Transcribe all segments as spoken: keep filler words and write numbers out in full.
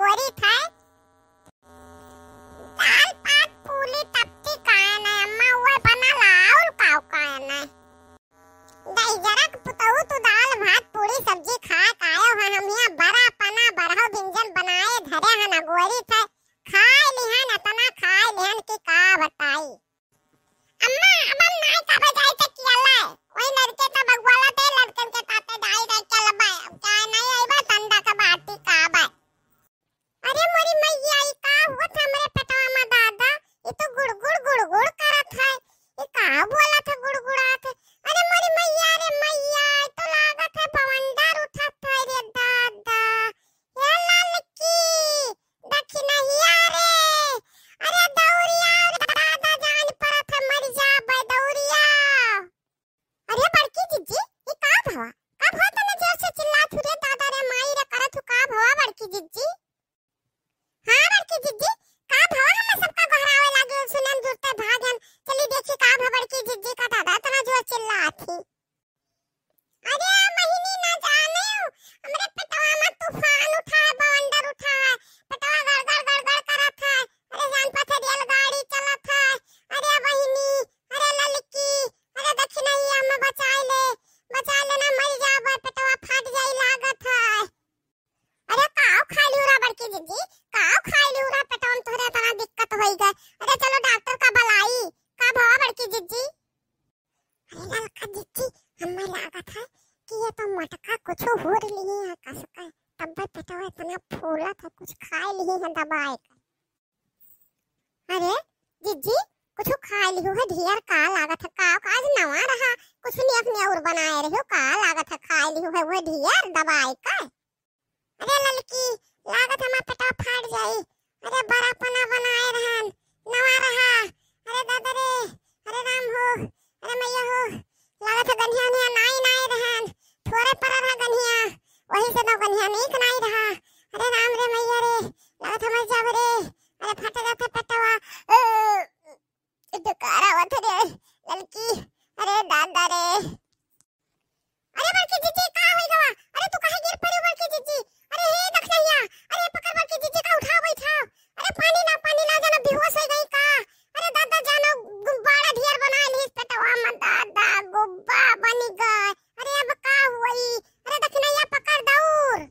बोरी थे। दाल पात पूली तपती काहे नहीं अम्मा, उहे बनल आउर काउ काहे नहीं। दहिजरा के पुतहू तू दाल भात पूरी सब्जी खाए के आयो है, हम हियाँ बड़ा पना बरहो व्यंजन बनाए धरे हन अगोरी थे, खाए लिहन, अतना खाए लिहन कि का बताई। अम्मा, अब हम नाई का बजाई ते किया लाई, वही लड़के तो बगवाला ते लड़कन के ताते जाई रह के लबाए, अब चाहे नहीं आईबा संडा के बाटी का बाए। अरे मोरी मैया, ई का हुआ था हमरे पेटवा में दादा? ई तो गुड़गुड़ गुड़गुड़ करत है। ई का बोला था गुड़गुड़ात है? अरे मोरी मैया रे मैया, ई तो लागत है बवंडर उठत है रे दादा। हे ललकी, दखिनहिया रे। अरे दौड़िया रे दादा, जान परत है, मर जाबे दौड़िया। अरे बड़की जिज्जी, ई का भवा? का भवा तने जोर से चिल्लात हु रे दादा रे माई रे करत हु, का भवा बड़की जिज्जी? हाँ बड़की जिज्जी, का भवा? हम सबका गोहरावे लागे, सुनन जुरते भागन। चली देखी का भवा बड़की जिज्जी का दादा इतना जोर चिल्लात ही। अरे बहिनी ना जाने, हमरे पेटवा में तूफान उठा है, बवंडर उठा है, पेटवा गड़गड़ गड़गड़ करत है। अरे जान पाथे रेलगाड़ी चलत है। अरे बहिनी, अरे ललकी, अरे दखिनहिया, हमें बचाए ले, बचाए ले ना, मर जाबे, पेटवा फाट जाई लागत है। अरे काव खाई लिहू रा बड़की जिज्जी, काव खाई लिहू रा, पेटवा में तोहरे इतना दिक्कत होई गए। अरे चलो डॉक्टर का बुलाई, का भवा बड़की जिज्जी? अरे ललका जिज्जी, हमें लागत है कि ये तो मटका कुछ हुर लिही है कस के, तब्बे पेटवा इतना फूलत है, कुछ खाए लिही है दबाए के। अरे जिज्जी, कुछ खाए लिहू है ढेर का लागत है, का, का आज नवा रहा, कुछ नहीं अपने और बनाए रहो, का लागत है खाए लिहू है वो ढेर दबाए के। अरे ललकी, लागत हमार पेटवा फाट जाई। अरे बड़ा पना बनाए रहन, नवा रहा। अरे दादा रे, अरे राम हो, अरे मैया हो, लागत है गनिया उनिया नाई नाई रहन, थोरे पर रहा गनिया, वही से तो गनिया नीक नाई रहा। अरे राम रे मैया रे, लागत है मर जाब रे। अरे फट जात है पेटवा। अ, डुकार आवत रे ललकी, अरे दादा रे। अरे बड़की जिज्जी, का होई गवा? अरे तू काहे गिर पड़ी बड़की जिज्जी? अरे हे दखिनहिया, अरे पकड़ बड़की जिज्जी का उठाओ बैठाओ। अरे पानी ला, पानी ला, जाना बेहोश हो गई का? अरे दादा जाना गुब्बारा ढेर बना ली पेटवा में दादा, गुब्बा बनी गए। अरे अब का हुई? अरे दखिनहिया पकड़ दौड़।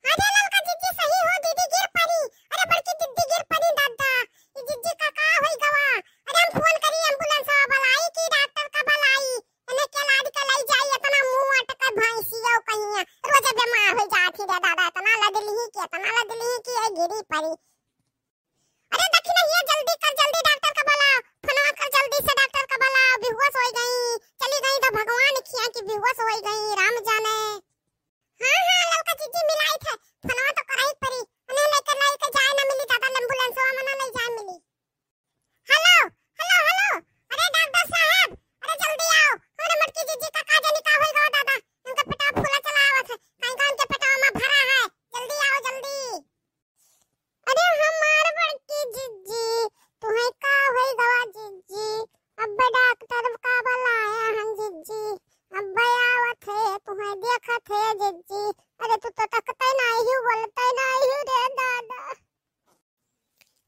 अरे ललका जिज्जी सही हो, दीदी गिर पड़ी। अरे बड़की दीदी गिर पड़ी दादा, ई जिज्जी का का होई गवा? अरे हम फोन करी एम्बुलेंस वाला बुलाई कि डॉक्टर का बुलाई, इन्हें के लाद के लई जाई, इतना मुंह अटके भैंसियो कहिया, रोज बीमार हो जात ही रे दादा, इतना लदली ही कि इतना लदली ही कि ये गिरी पड़ी। अरे दखिनहिया जल्दी कर, जल्दी डॉक्टर का बुलाओ, फोनवा कर जल्दी से डॉक्टर का बुलाओ, बेहोश हो गई, चली गई तो भगवान खिया कि बेहोश हो गई, राम जाने। हाँ, हाँ, ललका जिज्जी मिलाई थे, फोनवा तो कराई परी। उन्हें लेकर लाई के जाए ना मिली दादा, एम्बुलेंसवा में ना ले जाए मिली। हेलो, हेलो, हेलो, अरे डॉक्टर साहब, अरे जल्दी आओ, हमरे मोटकी जिज्जी का का जानी का होई गवा दादा, उनका पेटवा फूला चला आवत है, कहीं का उनके पेटवा में भरा है, जल्दी आओ, जल्दी। अरे हमार बड़की जिज्जी, तुहे का होई गवा जिज्जी? अब्बे डॉक्टर का बुलाया हम जिज्जी, अब्बे आवत है, तुहे देखत है जिज्जी। अरे तू तो तकते नहीं हो, बोलते नहीं हो रे दादा।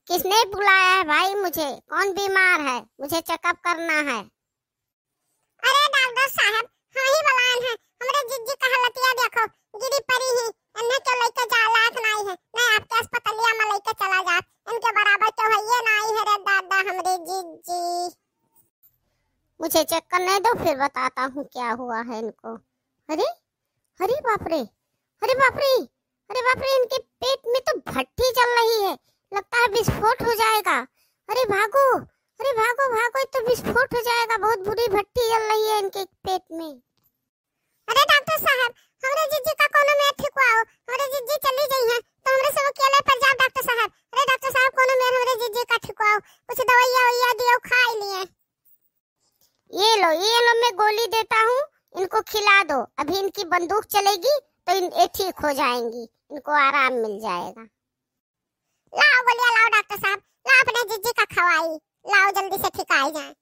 किसने बुलाया है भाई मुझे? कौन बीमार है? मुझे चेकअप करना है। अरे डॉक्टर साहब, हम ही बुलान है। हमरे जिज्जी का हालतिया देखो, गिरी पड़ी ही। इन्हें क्यों लेके जा लायक नहीं है, नहीं आपके अस्पतालिया में लेके चला जात। इनके बराबर क्यों है ये नहीं है रे दादा, हमरे जिज्जी। मुझे चेक करने दो, फिर बताता हूँ क्या हुआ है इनको। अरे, अरे बाप रे, अरे बाप रे, अरे बाप रे, इनके पेट में तो भट्टी जल रही है, लगता है विस्फोट हो जाएगा। अरे भागो, अरे भागो, भागो, ये तो विस्फोट हो जाएगा, बहुत बुरी भट्टी जल रही है इनके पेट में। अरे डॉक्टर साहब, हमरे जिज्जी का कोनो मेर ठिकवाओ, हमरे जिज्जी चली गई हैं, तो हमरे सब अकेले पर जाओ डॉक्टर साहब। अरे डॉक्टर साहब, कोनो मेर हमरे जिज्जी का ठिकवाओ, कुछ दवाइया वैया दियो, खाई लिए। ये लो, ये लो, मैं गोली देता हूँ, इनको खिला दो। अभी इनकी बंदूक चलेगी तो इन, ये ठीक हो जाएंगी, इनको आराम मिल जाएगा। लाओ गोलियां, लाओ डॉक्टर साहब, लाओ अपने जिज्जी का खवाई, लाओ जल्दी से ठिकाई जाए।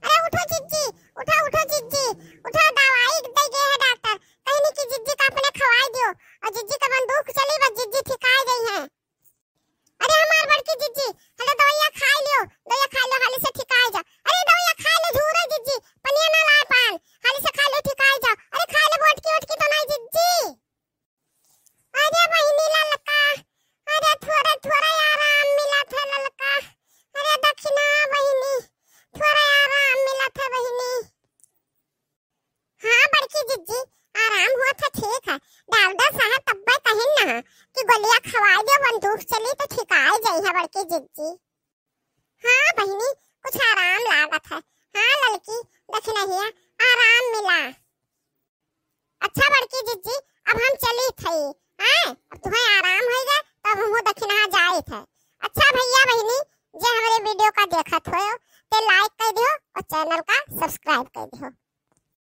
अरे उठो जिज्जी, उठो, उठो जिज्जी, उठो, दवाई दे गए हैं डॉक्टर, कहीं नहीं कि जिज्जी का अपने खवाई दियो, और जिज्जी का बंदूक चली बस जिज्जी ठीक जिज्जी, हेलो, दवाइया खाइ लियो, दवाइया खाइ लियो, हाली से ठिकाइ जा। अरे दवाइया खाइ लियो, झूरो जिज्जी, पनिया ना लाए पान, हाली से खाइ लियो, ठिकाइ जा। अरे खाइ लियो, बोटकी ओटकी तो नाहीं जिज्जी? अरे बहिनी ललका, अरे थोरे थोरे आराम मिलत है ललका। अरे दखिना बहिनी, थोरे आराम मिलत है बहिनी। हाँ बड़की जिज्जी, आराम होत है, ठीक है। डॉक्टर साहब तब्बे कहिन ना कि गोलिया खवाइ दो, बंदूक चली तो ठिकाइ जइहैं बड़की जिज्जी। हाँ बहिनी, कुछ आराम लागत है। हाँ ललकी, दखिनहिया, आराम मिला। अच्छा बड़की जिज्जी, अब हम चलित हई, हैं? अब तुहैं आराम होइ गए, तब हमहू दखिनहा जाइत है। अच्छा भइया बहिनी, जे हमरे video का देखत होयो, ते like कइ दियो और channel का